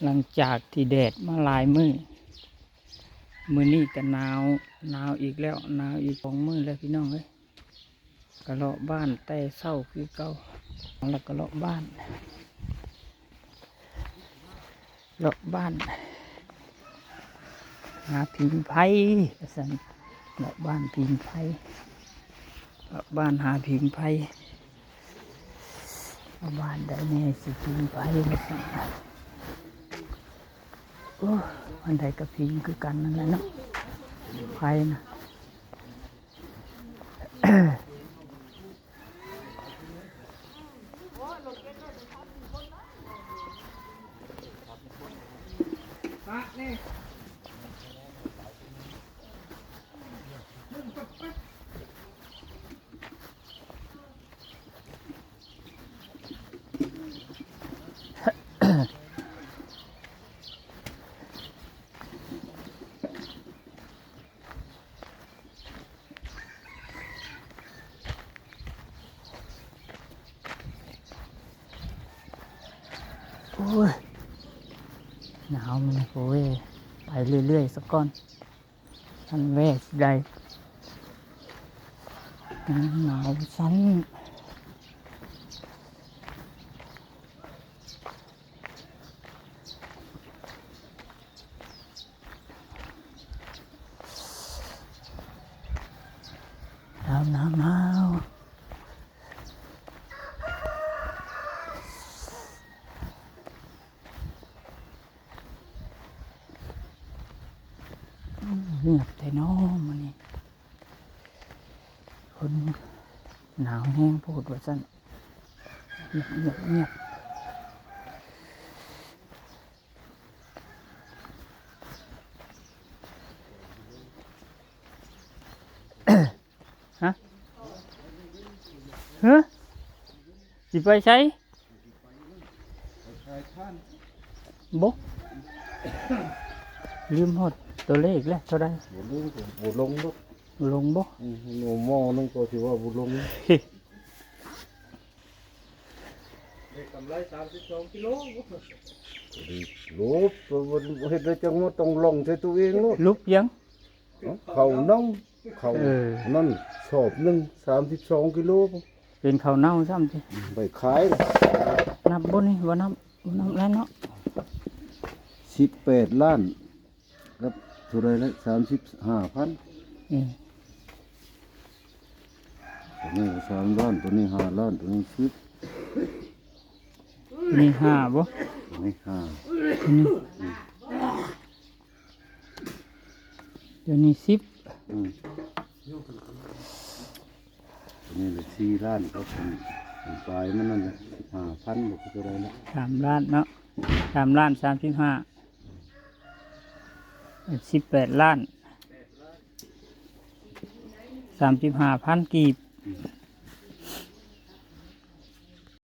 ຫຼັງຈາກທີ່ແດດມາຫຼາຍມື້ ມື້ນີ້ກໍໜາວ ໜາວອີກແລ້ວ ໜາວອີກສອງມື້ແລ້ວພີ່ນ້ອງເອີຍ. ກະເລາະບ້ານແຕ່ເຊົ້າຄືເກົ່າ ແລ້ວກໍເລາະບ້ານ ເລາະບ້ານຫາຜິງໄຟວ່າຊັ້ນ ເລາະບ້ານຜິງໄຟ ເລາະບ້ານຫາຜິງໄຟ ເລາະບ້ານໃດແດ່ຊິຜິງໄຟວ່າຊັ້ນ. ໂອ້ ອັນໃດກໍຜິງຄືກັນນັ້ນແຫຼະເນາະ ໄຟນະ. ໂອ້ຍ ໜາວມື້ນີ້ ໂອ້ຍ ໄປເລື້ອຍໆ ສາກ່ອນ ທັນແວ່ຊິໄດ້ ໜາວຊັ້ນ. ໜາວ ໜາວ ໜາວ ອືມ ງຽບແທ້ເນາະມື້ນີ້ ຄົນໜາວແຮງໂພດວ່າຊັ້ນ. ງຽບ ງຽບ ງຽບ. ຮະ? ຮະ? ຊິໄປໃສ? ບໍ່ ລືມຮອດຕົວເລກແລ້ວ ເທົ່າໃດ? ບໍ່ລືມ ບໍ່ລົງດອກ. ບໍ່ລົງບໍ່? ອືມ ໝໍໜຶ່ງກໍຊິວ່າບໍ່ລົງ. ໄດ້ກຳໄລສາມສິບສອງກິໂລ. ລົບ ເຮັດໄດ້ຈັ່ງວ່າຕ້ອງລອງໃສ່ຕົວເອງໂລດ. ຫຼຸບຫຍັງ? ເຂົ້າເນົ່າ ເຂົ້າ ເອີ ນັ້ນ ສອບໜຶ່ງ ສາມສິບສອງກິໂລ. ເປັນເຂົ້າເນົ່າຊ້ຳຕິ? ໄປຂາຍ. ນັບບໍ່ນີ້? ບໍ່ນັບ ບໍ່ນັບແລ້ວເນາະ. ສິບແປດລ້ານ ກັບເທົ່າໃດລະ? ສາມສິບຫ້າພັນ. ເອີ ຕົວນີ້ສາມລ້ານ ຕົວນີ້ຫ້າລ້ານ ຕົວນີ້ສິບ. ນີ້ຫ້າບໍ່? ຕົວນີ້ຫ້າ ຕົວນີ້ ອືມ ຕົວນີ້ສິບ. ອືມ ຕົວນີ້ລະສີ່ລ້ານ ກໍເປັນ ເປັນປາຍມັນນັ້ນແຫຼະ ສິບຫ້າພັນບໍ່ຄືເທົ່າໃດລະ. ສາມລ້ານເນາະ ສາມລ້ານສາມສິບຫ້າ ສິບແປດລ້ານ ສາມສິບຫ້າພັນກີບ. ອືມ